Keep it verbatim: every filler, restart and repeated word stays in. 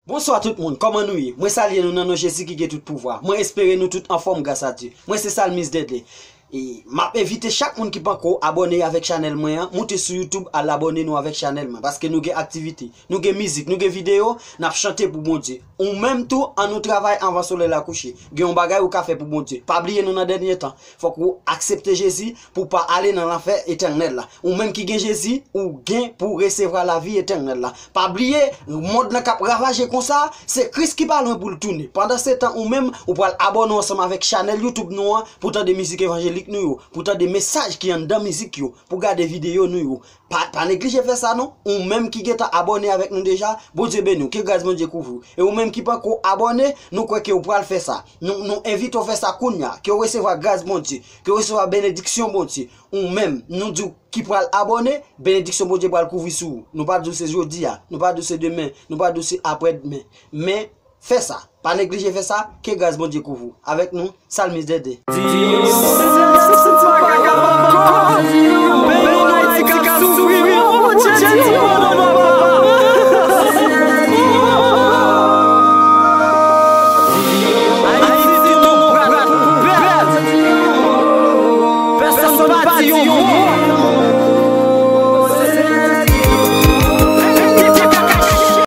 Bonswa tout moun, kòman nou ye? Mwen salye nou nan non Jezi ki gen tout pouvwa. Mwen espere nou tout anfòm gras a Dye. Mwen se Salmis Dede. E m ap envite chak moun ki panko abòne avèk chanèl mwen an, moute sou YouTube al abòne nou avèk chanèl mwen, paske nou gen aktivite, nou gen mizik, nou gen videyo, n ap chante pou Bondye. Ou menm tou, annou travay anvan solèy la kouche. Gen yon bagay ou ka fè pou Bondye. Pa bliye nou nan dènye tan. Fòk ou aksepte Jezi pou w pa ale nan lanfè etènèl la. Ou menm ki gen Jezi, ou gen pou resevwa lavi etènèl la. Pa bliye, mond lan k ap ravaje konsa, se Kris ki pa lwen pou l tounen. Pandan se tan, ou menm, ou pral abòne ansanm avèk chanèl YouTube nou an pou tande mizik evanjelik nou yo, pou tande mesaj ki anndan mizik yo, pou gade videyo nou yo. Pa, pa neglije fè sa non. Ou menm ki gentan abòne avèk nou deja, Bondye beni w, ke gras Bondye kouvri w. E ou menm ki panko abòne, nou kwè ke w pral fè sa. Nou, nou envite w fè sa kounye a, ke w resevwa gras Bondye, ke w resevwa benediksyon Bondye. Ou menm, nou di w ki pral abòne, benediksyon Bondye pral kouvri sou ou. Nou pa di w se jodi a, nou pa di w se demen, nou pa di w se aprèdmen. Men, fè sa. Pa neglije fè sa, ke gras Bondye kouvri w. Avèk nou, Salmis Dede.